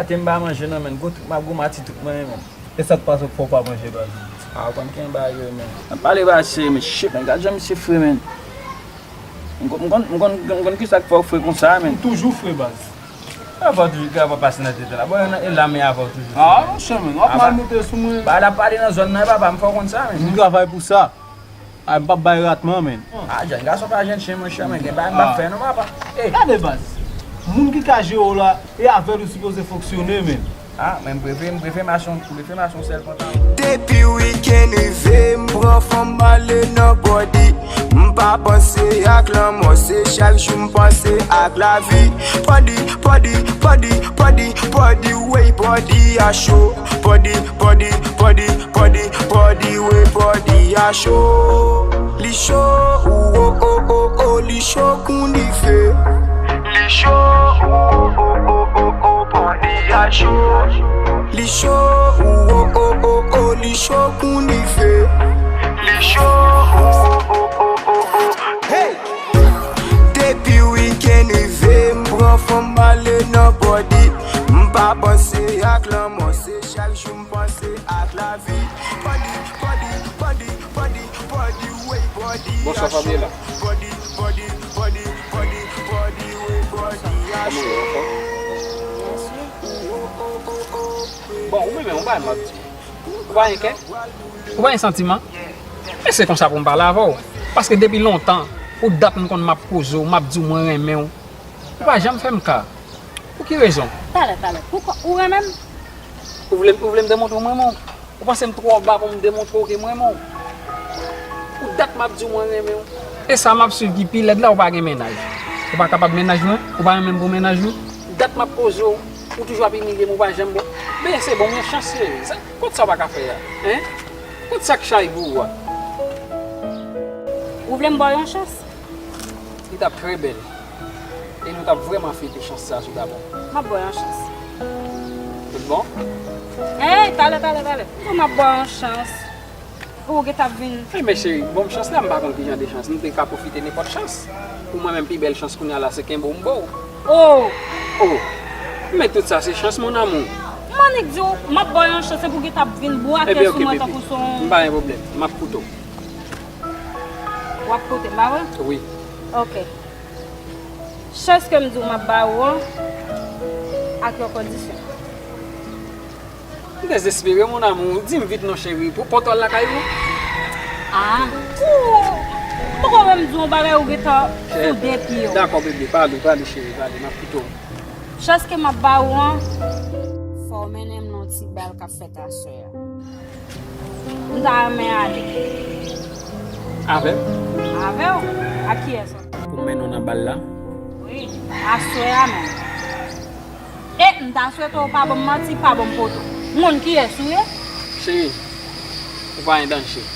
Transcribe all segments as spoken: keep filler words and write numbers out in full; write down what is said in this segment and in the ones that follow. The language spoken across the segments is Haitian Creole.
Te m pa manje non, menn. Gwo trik m ap goumen a ti trik mwen, menn. E sa k pase w k fè w pa manje, baz? A, w konn ki bagay yo, menn. N ap pale bagay serye, men shit, men gad jan misye fre, menn. M konn, m konn, m konn, m konn kisa k fè w fre konsa, menn. Ou toujou fre, baz. Avè w toujou, ki avè w pase nan tete la. Bon, e la men avè w toujou. A, monchè, menn, w ap mal moute sou mwen. Bagay la pale nan zòn nan, papa, m fè w konn sa, menn. M travay pou sa. A, m p ap bay ratman, menn. A, jèn gason pa jèn chen, monchè, men gen bagay m p ap fè non, papa. Ey. Gade, baz. Moun ki ka jere w la, e avè l ou sipoze fonksyone, menn. A, men m prefere, m prefere mache yon, m prefere mache yon sèl pantalon. Depi wikenn rive, m pran fanm m ale nan bòdi. M pa panse ak lanmò, se chak jou m panse ak lavi. Bòdi, bòdi, bòdi, bòdi, bòdi, wey, bòdi a cho. Bòdi, bòdi, bòdi, bòdi, bòdi, wey, bòdi a cho. Li cho, o, o, o, o, o, li cho kon dife. Li cho, o, o, o, o, o, o, bòdi a cho. Li cho, o, o, o, o, o, li cho kon dife. Li cho, o, o, o, o, o, o. Hey! Depi wikenn rive, m pran fanm m ale nan bòdi. M pa panse ak lanmò, se chak jou m panse ak lavi. Bòdi, bòdi, bòdi, bòdi, bòdi, bòdi, wey, bòdi a cho. Bòdi, bòdi, bòdi, bòdi, bòdi, wey, bòdi a cho. Bon, ou menm, ou pa m ap di. Ou pa gen kè? Ou pa gen santiman? Men se konsa pou m pale avè w. Paske depi lontan, pou dat m konn m ap koze w, m ap di w mwen renmen w. Ou pa janm fè m ka. Pou ki rezon? Talè, talè. Poukò ou renmen m? Ou vle, ou vle m demontre w m renmen w? Ou panse m twò ba pou m demontre w ke m renmen w? Pou dat m ap di w mwen renmen w. E sa m ap swiv ki pi lèd la, ou pa gen mennaj. Ou pa kapab mennaj mwen? Ou pa renmen m pou mennaj ou? Dat m ap koze w, ou toujou ap imilye m, ou pa janm bon. Men se bon, men chans cheri. Sa, kot sa w pa ka fè a? Hein? Kot sa k chay pou ou a? Ou vle m ba w yon chans? Li t ap trè bèl. E nou t ap vrèman fete chans sa sou dabò. M ap ba w yon chans. Tout bon? Ey, talè, talè, talè. M di w m ap ba w yon chans. Ou gentan ap vin. Ey, men cheri, ban m chans la, m pa konn ki jan de chans. M te ka pwofite nenpòt chans. Pou mwen menm, pi bèl chans kounye a la, se kenbe w m ba w. Oh! Oh! Men tout sa se chans, mon amour. M annik di w, m ap ba w yon chans, epi w gentan ap vin bwake sou mwen tankou se yon... Ebyen, oke, baby. M pa gen pwoblèm. M ap koute w. W ap koute m, pa vre? Wi. Ok. Chans ke m di w m ap ba ou an, ak yon kondisyon. M dezespere, mon amour. Di m vit non, cheri. Pou, pou w al lakay ou? Ah. Ou poko menm di yon bagay ou gentan sou de pye w. Dakò, bebe. Pale, pale, cheri. Pale, m ap koute w. Chans ke m ap ba ou an, fò w mennen m nan yon ti bal k ap fèt aswè a. M ta renmen ale. Avè m? Avè w? Ak kiyès ankò? Pou m mennen w nan bal la? Wi, aswè a menm. E m ta swete w pa ban m manti, pa ban m poto. M konn kiyès ou ye. Cheri, ou pa gen danje.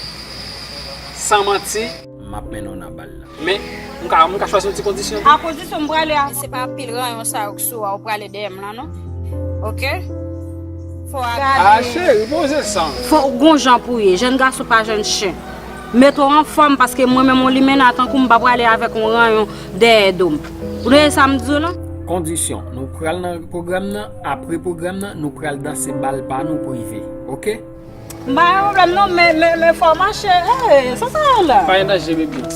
San manti, m ap mennen w nan bal la. Men, m ka, m ka chwazi yon ti kondisyon tou. A kondisyon m prale a. Se pa pil ranyon sa yo k sou a ou prale dèyè m lan non. Ok? Fò a gade. Ah, cheri, poze sa. Fò w gon jan pou w ye. Jèn gason pa jèn chen. Mete w anfòm paske mwen menm yon limena tankou m pa prale avèk yon ranyon dèyè do m. Ou tande sa m di w lan? Kondisyon, nou pral nan pwogram nan, apre pwogram nan, nou pral danse bal pa nou prive. Ok? M pa gen pwoblèm non, men, men, men fò w mache. Ey, sa sa ye la? Pa gen danje, bebe.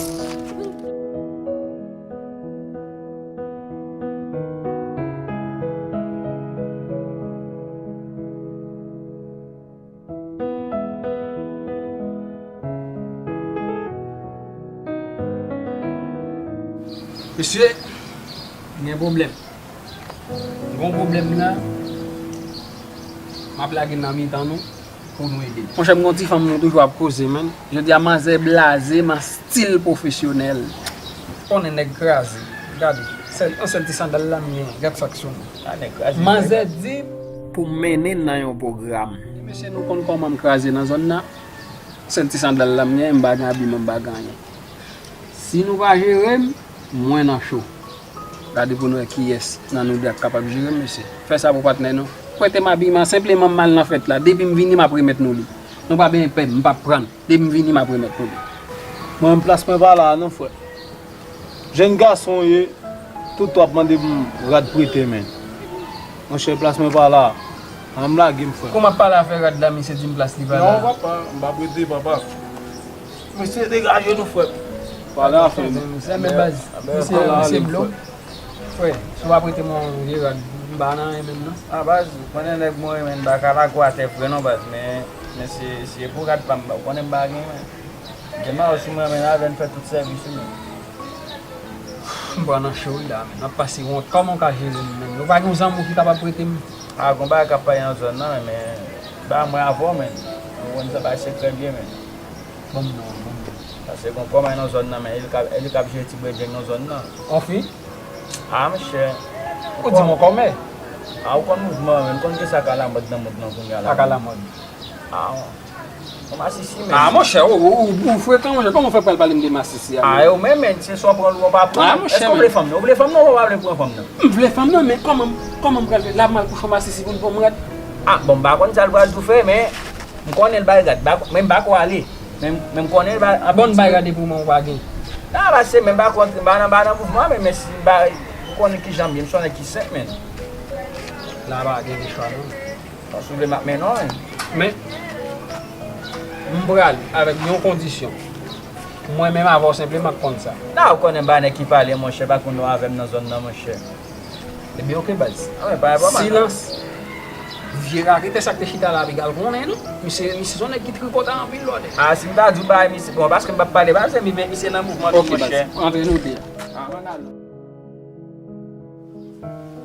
Mesye, gen pwoblèm. Gon pwoblèm la, m ap lage nan mitan nou pou nou ede m. Monchè, m gon ti fanm nou toujou ap koze, menn. Jodi a, manzè blaze m an stil pwofesyonèl. Konnen nèg kraze. Gade, sèl, yon sèl ti sandal la m gen, gad sa k sou mwen. Ah, nèg kraze. Manzè di m pou m mennen l nan yon pwogram. Mesye, nou konn kòman m kraze nan zòn nan. Sèl ti sandal la m gen, m pa gen abiman, m pa gen anyen. Si nou pa jere m, mwen nan cho. Gade pou nou wè kiyès nan nou de k kapab jere m, mesye. Fè sa pou patnè nou. Prete m abiman, senpleman m al nan fèt la. Depi m vini, m ap remèt nou li. Nou pa benyen pè m, m p ap pran l. Depi m vini, m ap remèt nou li. Mwen menm plas mwen pa la a non, frè. Jèn gason w ye, tout w ap mande m rad prete, menn. Monchè, plas mwen pa la. An m lage m, frè. Kòman pale afè rad la, misye di m plas li pa la? Non, papa, m pa prete, papa. Mesye, degaje nou, frè. Pale afè nou. Sa men baz. Misye, misye blo. Frè, si w pa prete m yon vye rad, m pa nan anyen menm non. A baz, ou konnen nèg mwen renmen, m pa ka lage w atè frè non baz, men, men se, se pou rad pa m, ou konnen m pa gen, men. Demen ou si mwen renmen avè n fè tout sèvis ou menm. M pran nan cho wi la, men n ap pase wont. Kòman w ka jere m menm? Ou pa gen yon zanmi w ki kapab prete m? A, gon bagay k ap pale nan zòn nan, men ba mwen avè w, men. Ou konn sa bay sekrè l ye, men. Ban m non, ban m non. Paske gon kòmay nan zòn nan, men, e li k ap, e li k ap jere ti bredjeng nan zòn nan. On fi? A, monchè. Ou di m on kòmè? A, ou konn mouvman, men, ou konn kisa k alamòd nan mond nan kounye a la. Sa k alamòd? A, on masisi, men. A, monchè, ou, ou, ou, ou frekan, monchè. Kòman w fè pral pale m de masisi a, a, men? Yo, men, men, se swa w pran l ou w pa pran. A, monchè, èske w vle fanm nan? Ou vle fanm nan ou pa vle pran fanm nan? M vle fanm nan, men kòman, kòman m pral fè? La m al kouche yon masisi pou l ban m rad? A, bon, m pa konn sa l pral tou fè, men m konnen l bay rad, men m pa ko ale. Men, men m konnen l bay. Bon, l bay rad epi w menm ou pa gen. Nan, pase men m pa ko antre, m pa nan, m pa nan mouvman, men, men si m bay, m konnen kijan m ye, m se yon nèg ki senp, men. La pa gen chwa, non. Bon, si w vle m ap mennen w, men. Men, m pral avèk yon kondisyon. Mwen menm avè w senpleman k konn sa. Nan, ou konnen m pa nèg ki pale, monchè, pa konn nou avè m nan zòn nan, monchè. Ebyen, oke, baz. A, men, pa, pa, pa. Silans. Vye raketè sa k te chita la, piga l konnen, non. Misye, misye se yon nèg ki tripotay anpil lòdè. A, si m ta di w bagay, misye, bon, paske m p ap pale, baz, men, men misye nan mouvman tou, monchè. Oke, baz. Antre nou de a. A, ann ale.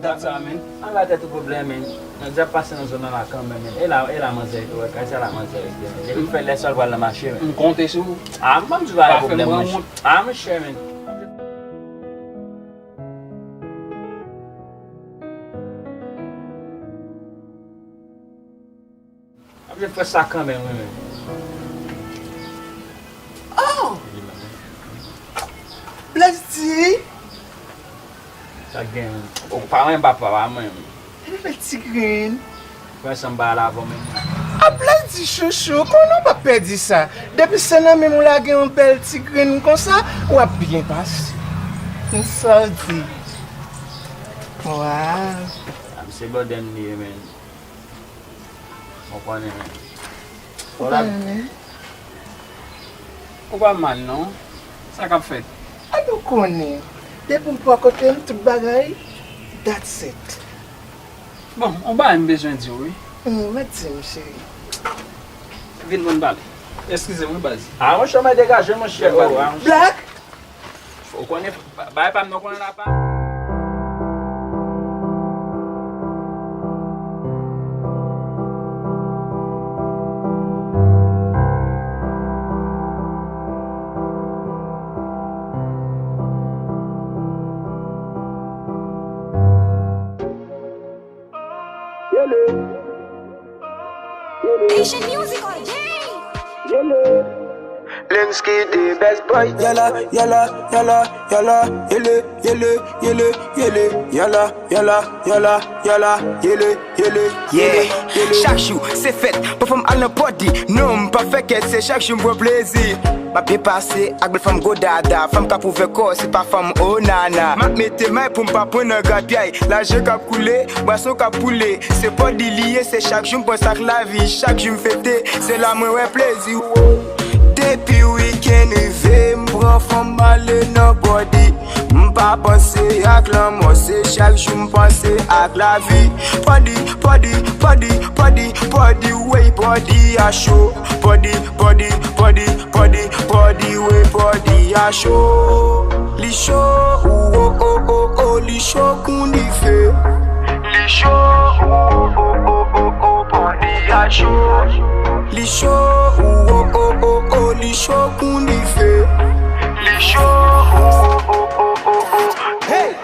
Dat sa, men. An ba tèt ou pwoblèm, men. Nèg ap pase nan zòn nan la kanmenm, men. E la, e la manzè tou, wè, kay sa la manzè rete, men. Depi m fè lè sa l pral nan mache, men. M konte sou ou. A, m pa m di w pa gen pwoblèm, monchè. A, monchè, men. Ap jwenn fè sa kanmenm, wi, men. Oh! Blaze D! Sa k gen, men? O, pa mwen, papa, pa mwen, men. Epi bèl ti grenn. Prensip m pa al avè w menm non. A Blaze D chouchou, konnen w p ap pèdi sa. Depi se nan men m ou lage yon bèl ti grenn konsa, w ap byen pase. Sa w di? Waw. A, misye blòdè m li ye, men. Ou konnen, men. Ou pa renmen? Ou pa mal non. Sa k ap fèt? Epi w konnen, depi m bò kote m, tout bagay, that's it. Bon, on bagay m bezwen di w, wi. Hmm, mèt di m, cheri. Vin pou n pale. Eskize m, wi, baz. A, monchè, mwen degaje, monchè. Black! Ou konnen, bagay pa m nan, ou konnen la pa m. Haitian music all day. Lensky the best boy. Yala, yala, yala, yala, yele, yele, yele, yele, yala, yala, yala, yala, yele, yele, yele, yele. Chak jou se fèt, pa fè m al nan pòdi. Non, m pa fè kèt, se chak jou m pran plezi. M ap byen pase ak bèl fanm gwo dada, fanm k ap ouvè kò, se pa fanm o nana. M ap mete may pou m pa pran nan grapyay, lajan k ap koule, bwason k ap boule. Se pòdi li ye, se chak jou m panse ak lavi, chak jou m fete, se la mwen wè plezi. Depi wikenn rive, m pran fanm m ale nan pòdi. M pa panse ak lanmò, se chak jou m panse ak lavi. Pòdi, pòdi, pòdi, pòdi, pòdi, pòdi, wey, pòdi a cho. Pòdi, pòdi, pòdi, pòdi, pòdi, wey, pòdi a cho. Li cho, o, o, o, o, o, li cho kon dife. Li cho, o, o, o, o, o, o, pòdi a cho. Li cho, o, o, o, o, o, li cho kon dife. Li cho, o, o, o, o, o, o. Hey!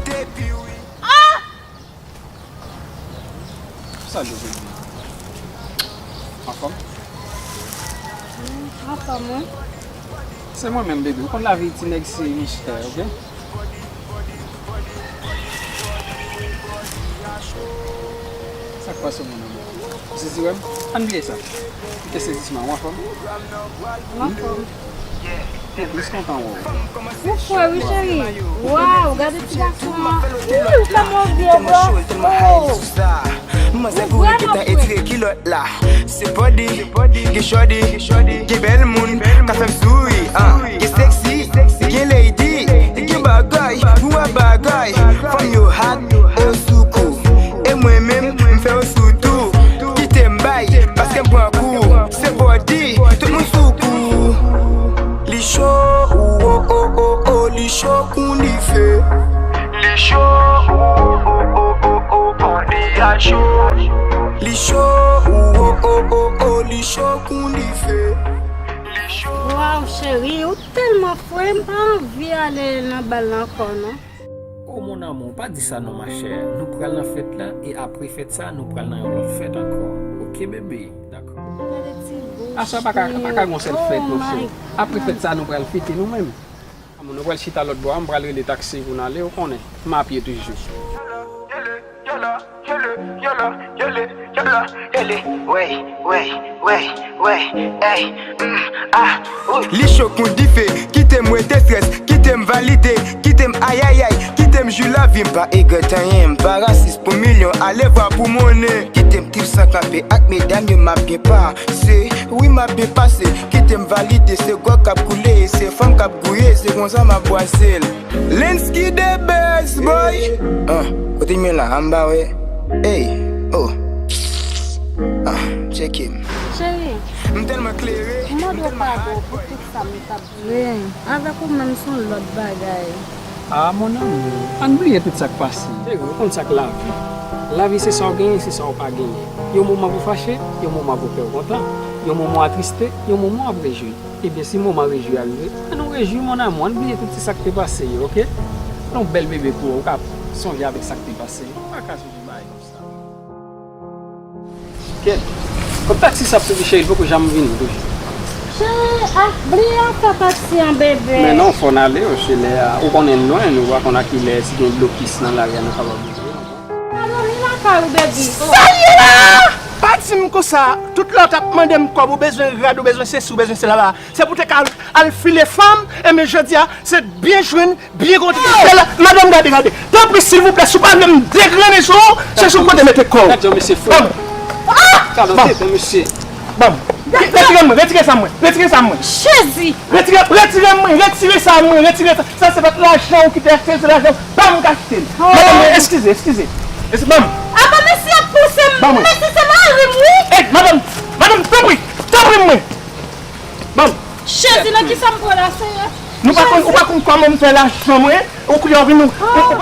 Depi wi. Sa l ye, baby? Anfòm? Anfòm, wi. Se mwen menm, baby. Ou konn lavi ti nèg se mistè, oke? Sa k pase, mon amour? Ou sezi wè m? Ann bliye sa. Kite sezisman, ou anfòm? M anfòm. M kontan wè w. Ou fre wi cheri. Waw, gade ti gason an. Wi, ou fè m anvi yo, bro. Oh. Ou vrèman fre. La. Se body, gen shorty, gen bèl moun ka fè m souri, ah. Gen sexy, gen lady, gen bagay, ou a bagay. Fanm yo hot, yo sou kou. E mwen menm, m fè yo sou tou. Kite m bay, paske m pran kou. Se body, tout moun sou kou. Li cho, ou, o, o, o, o, li cho kon dife. Li cho, ou, o, o, o, o, o, body a cho. Li cho, ou, o, o, o, o, li cho kon dife. Li cho. Waw, cheri, ou tèlman fre, m pa anvi ale nan bal la ankò, non. Oh, mon amour, pa di sa non, ma chère. Nou pral nan fèt la, e apre fèt sa, nou pral nan yon lòt fèt ankò. Ok, bebe? Dakò. Gade ti bouch li. Aswè pa ka, pa ka gon sèl fèt, non, cheri. Apre fèt sa, nou pral fete nou menm. Amour, nou pral chita lòt bò a, m pral rele taksi pou n ale, ou konnen. M a pye toujou. Li cho kon dife, kite m wete strès, kite m valide, kite m ayayay, kite m jwi lavi, m pa egrèt anyen, m pa rasis pou milyon, alevwa pou monnen. Kite m trip san kanpe ak medam yo, m ap byen pase, wi m ap byen pase, kite m valide, se gwòg k ap koule, se fanm k ap gouye, se konsa m ap bwase l. Lensky the best boy. Ah, kote m ye la, anba wè. Ey, oh. Ah, tcheke m. Cheri, m tèlman klere, m tèlman hot boy. Mwen mande w padon pou tout sa m t ap di. Wi, avèk ou menm se yon lòt bagay. Ah, mon amour, ann bliye tout sa k pase. Cheri, ou konn sa k lavi. Lavi se sa w genyen, se sa w pa genyen. Yon moman pou fache, yon moman pou fè w kontan. Yon moman w atriste, yon moman w ap rejwi. Ebyen, si moman rejwi a rive, ann nou rejwi, mon amour, ann bliye tout ti sa k te pase yo, oke? Yon bèl bebe pou ou, ou ka sonje avèk sa k te pase. Ou pa ka sonje bagay konsa. Kèt. Kot taksi sa ap soti, cheri, l poko janm vini toujou. Cheri, ah, bliye afè taksi an, bebe. Men non, fò n ale, wi, se lè a. Ou konnen n lwen, nou pa konn a kilè, si gen blokis nan lari a, nou kapab rive. Al dòmi lakay ou, baby. Sa l ye la! Pa di m konsa, tout lè w t ap mande m kòb, ou bezwen rad, ou bezwen sesi, ou bezwen sela la. Se pou w te ka al, al file fanm, enben jodi a, se byen jwenn, byen kontre. Sela, madanm, gade, gade. Tanpri, silvouplè, si w pa vle m degrennen sou ou, chèche yon kote mete kò w. Gad jan mesye fou. Ban m. Gad jan mesye. Ban m. Retire sa mwen, retire sa mwen, retire sa mwen. Jezi! Retire, retire mwen, retire sa mwen, retire sa. Sa se pa t lajan ou ki te achte l, se lajan pa m k achte l. Oh. Madanm, eskize, eskize. Eskize, ban m. Apa mesye ap pouse m? Ban mwen. Mesye se mari m, wi. Ey, madanm, madanm, tanpri, tanpri mwen. Ban m. Jezi, nan kisa m pran la, Senyè? Nou pa konn, ou pa konn kòman m fè lajan mwen, ou kounye a w vin ou. Oh.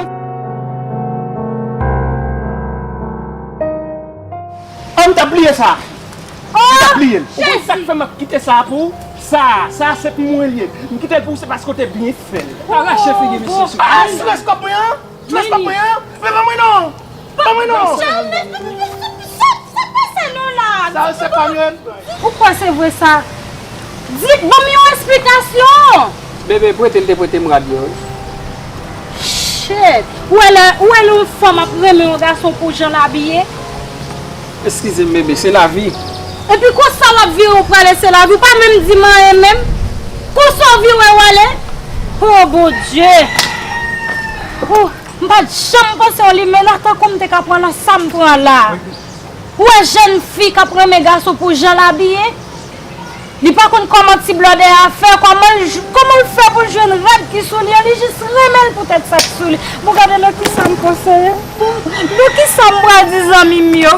An m t ap bliye sa. M t ap bliye l. Ou konn sa k fè m ap kite sa pou ou? Sa, sa se pou mwen l ye. M kite l pou ou, se paske w te byen fè l. Pa rache figi misye sou. Ah, sou escort mwen an? Sou escort mwen an? Men ban mwen non. Ban mwen non. Sa, sa, sa, sa pase non la. Sa, se pa mwen. Ou kwè se vre sa? Di, ban m yon esplikasyon. Bebe, prete l te prete m rad mwen, wi. Shit! Ou wè lè, ou wè lè yon fanm ap renmen yon gason pou jan l abiye? Eskize m, bebe, se lavi. Epi konsa w ap vire w prale, se lavi, ou pa menm di m anyen menm. Konsa w vire w ale? Oh, Bondye! Oh, m pa t janm panse yon limenna tankou m te ka pran nan sa m pran la. Ou wè jèn fi k ap renmen gason pou jan l abiye? Li pa konn kòman ti blòdè a fè, kòman l j-, kòman l fè pou l jwenn rad ki sou li an, li jis renmen l poutèt sa k sou li. Bon, gade nan kisa m panse. Nan kisa m pral di zanmi m yo?